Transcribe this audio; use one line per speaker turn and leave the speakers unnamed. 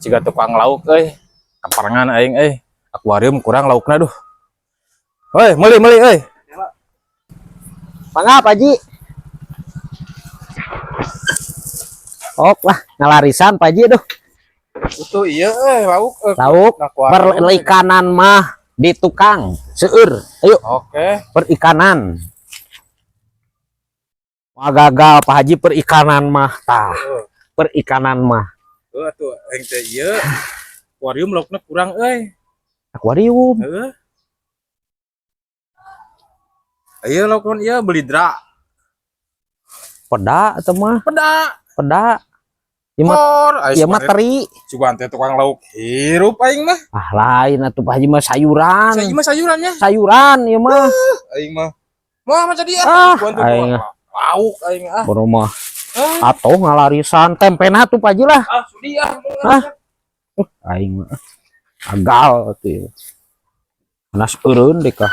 Jiga tukang lauk euy. Kaparengan aing euy. Akuarium kurang laukna, duh. Hoi, meuli meuli euy.
Mangga, Pak Haji. Ok lah, ngalarisan, Pak Haji, duh.
Itu iya euy, lauk euy.
Lauk
Akuarium.
Perikanan mah di tukang seueur. Ayo.
Oke.
Perikanan. Wah, gagal, Pak Haji, perikanan mah tah. Perikanan mah.
Heuh atuh aing teh ieu. Akuarium laukna kurang euy.
Akuarium.
Heeh. Ieu lauk naon ieu, belidra?
Peda eta mah.
Peda.
Peda. Ieu mah
Kor, ai
ieu mah teri.
Sugan teh tukang lauk hirup aing mah.
Ah, lain atuh, Pak Haji mah, sayuran.
Saya mah sayurannya.
Sayuran ieu mah.
Aing mah. Mah macam dia.
Ah,
Sugan teh
aing
tukang lauk aing ah.
Baru mah
Ah,
atau ngalarisan tempena tuh, Pak Haji lah.
Ah sudi ah.
Ah. Aing mah gagal tuh. Panas eureun deh kah.